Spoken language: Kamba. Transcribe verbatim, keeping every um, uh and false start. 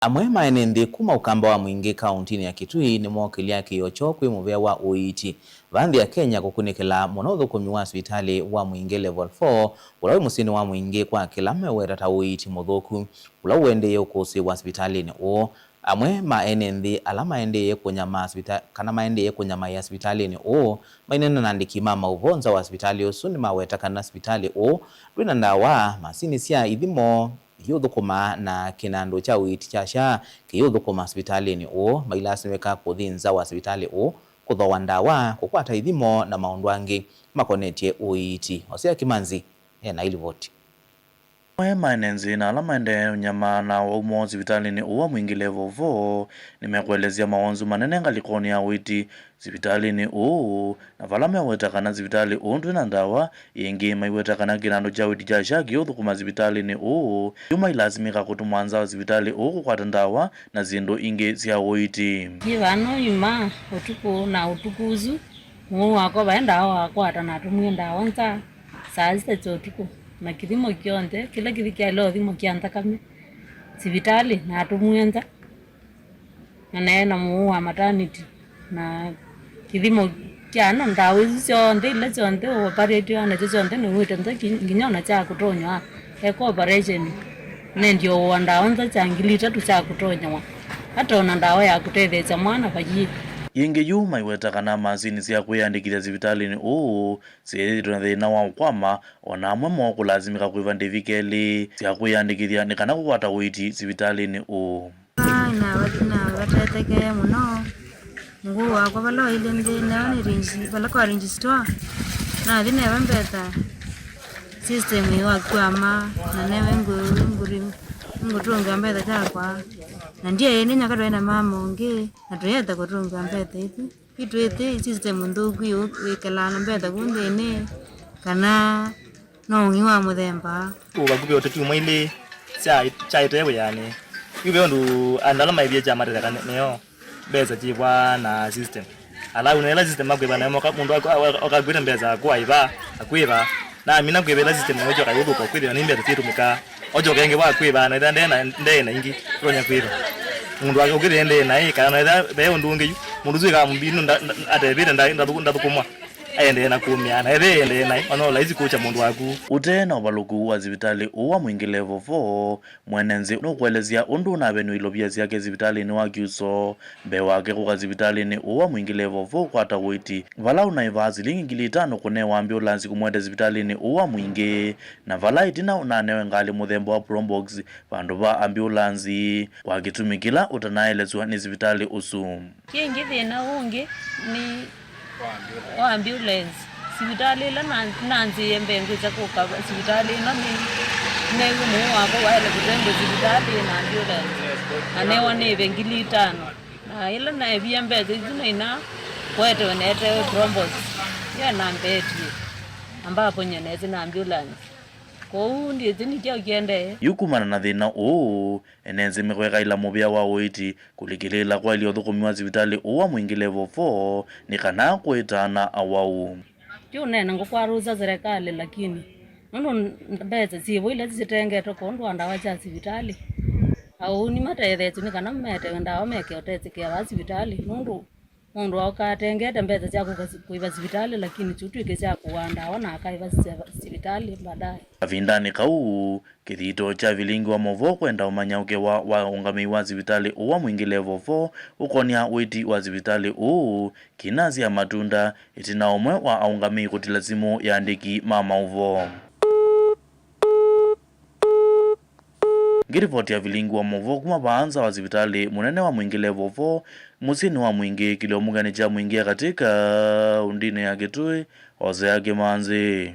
Amwe ma ene nthĩ kuma Ũkamba wa Mwingĩ kaũntinĩ ya Kitui nĩmookĩlya kĩĩo kyoo kwĩ mũvea wa ũiiti va nthĩ ya Kenya kũkunĩkĩla mũno ũthũkũmi wa sivitalĩ wa Mwingĩ Level four, ũla wĩ mũsyĩnĩ wa Mwingĩ, kwa kĩla meweta ta ũiiti mũthũku ũla ũendee ũkũsĩĩwa sivitalĩnĩ ũũ. Amwe ma ene nthĩ ala maendee kũnyamaa sivita-, kana maendee kũnyamaĩa sivitalĩnĩ ũũ maineena na andĩki ma maũvoo nza wa sivitalĩ ũsu nĩmaweta kana sivitalĩ ũũ ndwĩ na ndawa, masini sya ithimo, iũthũkũma na kĩnandũ kya ũiiti kya SHA kĩiũthũkũma sivitalĩnĩ ũũ, mailasimĩka kũthi nza wa sivitalĩ ũũ kũthooa ndawa, kũkwata ithimo na maũndũ angĩ makonetye ũiiti. Hosea Kimanzi e na ĩlivoti. Amwe ma ene nthĩ na ala maendee ũnyamaa na wau moo sivitalĩnĩ ũũ wa Mwingĩ Level four nĩmekũelesya mawonzu manene ngalĩkonĩ ya ũiiti sivitalĩnĩ ũũ, na vala meweta kana sivitalĩ ũũ ndwĩ na ndawa, ĩngĩ maiweta kana kĩnandũ kya ũiiti kya SHA kĩũthũkũma sivitalĩnĩ ũũ, yu mailasimĩka kũtũmwa nza wa sivitalĩ ũũ kũkwata ndawa na syĩndũ ingĩ sya ũiiti. Yĩ vano yuma ũtukũ na ũtukũ ũsu, mũũũ wakwa vaĩ ndawa wakwata na atũmie ndawa nza saa sita sya ũtukũ, na kĩthimo kyonthe kĩla kĩthi kyaĩle ũthimo kya nthakame sivitalĩ na atũmie nza. Na naĩ na mũũũ wa maternity, na kĩthimo kya na ndawa isu syonthe, ila syonthe ũoparĩtĩwa nasyo syonthe nĩwĩte nza ki-, nginya ona kya kũtonywa eka operation, nendie ũũa ndawa nza kya ngili itatũ kya kũtonyawa, ata ona ndawa ya kũtetheesya mwana vayĩ. Yĩngĩ yu maiweta kana masini sya kwĩyandĩkĩthya sivitalĩnĩ ũũ syĩthĩĩtwe na thĩna wa ũkwama, o na amwe moo kũlasimĩka kũĩva ndĩvi kelĩ sya kwĩyandĩkĩthya nĩ kana kũkwata ũiiti sivitalĩnĩ ũũ. Navatetekee mũno. Mũũũ wakwa vala waĩle nthĩ neo nĩ ringi-, vala kwa ringi store, nathi neva mbesa, system ĩwakwama, na newe ngũ-, ngũri-, ngũtũngĩa mbesa syakwa, na ndiaĩ nĩ nyoka twaĩ na mama ũngĩ, na tũyeta kũtũngĩa mbesa isu. Yu twĩthĩ system nthũku yu wĩkalaa na mbesa kũu nthĩnĩ, kana no ũng'i wa mũthemba. Kũu vakuvĩ o tũkyumwa ilĩ kya, kyaĩte wĩanĩ. Yu ve ũndũ andũ ala maĩvie kya matetheka nĩ-, nĩo mbesa syĩvwa na system. Alau na ĩla system makwĩva nayo moka, mũndũ aku-, a-, a-, okakwĩte mbesa aku aĩva, akwĩva. Na amina kwĩva ĩla system nayo kyoka yũthũka kwĩthĩwa nĩ mbesa syĩtũmĩkaa. Ojoka ĩngĩ wa kwĩva, na ĩla ndena, ndena ingĩ, ũtonya kwĩva. Mũndũ wake ũkĩthĩa ndena ĩ, kana na ĩla ve ũndũ ũngĩ yu, mũndũ ũsu ĩkaa mũmbinu nda-, nda-, atevĩte nda-, ndathũkũ-, ndathũkũmwa. Aendee na kũmĩa, na ĩla ĩendee naĩ, ona no laisi kũkya mũndũ waku. Ũtee na ũvalũku wa sivitalĩ ũũ wa Mwingĩ Level four, mwene nthĩ nũkũelesya ũndũ ũnavenw'e ilovia syake sivitalĩnĩ wa Kyuso mbee wake kũka sivitalĩnĩ ũũ wa Mwingĩ Level four kwata ũiiti, vala ũnaĩvaa silingi ngili itano kũnewa ambulansi kũmũete sivitalĩnĩ ũũ wa Mwingĩ, na vala ĩtina ũnanewe ngalĩ mũthemba wa Probox vandũ va ambulansi. Kwa kĩtumi kĩla ũtanaelesw'a nĩ sivitalĩ ũsu. Kĩngĩ thĩna ũngĩ nĩ wa ambulance. Sivitalĩ ĩla na-, nanzĩĩe mbee ngwĩsa kũka sivitalĩ ĩno nĩ, neew'e mũũ wakwa waĩle kũtembwa sivitalĩ na ambulance. Na newa nĩĩve ngili itano. Na ĩla naevie mbesa isu naina kwetewe neetewe Probox. Yo nambetie. Ambapony'a nesa na ambulance. Kwoou ndyĩsĩ nĩ kyaũ kĩendee. Yu kumana na thĩna ũũ, ene nzĩ mĩkwekaĩla mũvĩa wa ũiiti kũlikĩlĩĩla kwaĩlya ũthũkũmi wa sivitalĩ ũũ wa Mwingĩ Level four nĩ kana kũĩtaana awau. Yu nena ngũkwarũsa serikali, lakini nũndũ mbesa syĩvo ila sitengetwe kwondũ wa ndawa sya sivitalĩ, aũu nĩmatetheetye nĩ kana metewe ndawa meke ũtesĩkĩa vaa sivitalĩ, nũndũ mũndũ aũkatengete mbesa sya kũka si-, kũĩva sivitalĩ, lakini syũtw'ĩke sya kũaa ndawa na akaĩva sya sivitalĩ baadaye. Kavindanĩ kau, kĩthito kya vilingi wa maũvoo kwenda ũmanya ũkewa wa ũngamĩi wa sivitalĩ ũũ wa Mwingĩ Level four ũkonĩa ũiiti wa sivitalĩ ũũ kĩnasya matunda, ĩtina ũmwe wa aũngamĩi kũtila simũ ya andĩki ma maũvoo. Ngĩrivoti ya vilingi wa maũvoo kuma vaa nza wa sivitalĩ mũnene wa Mwingĩ Level four, mũsyĩnĩ wa Mwingĩ, kĩlĩo mũkanĩ kya Mwingĩ ya katĩ kaũndĩnĩ ya Kitui, Hosea Kĩmanzi.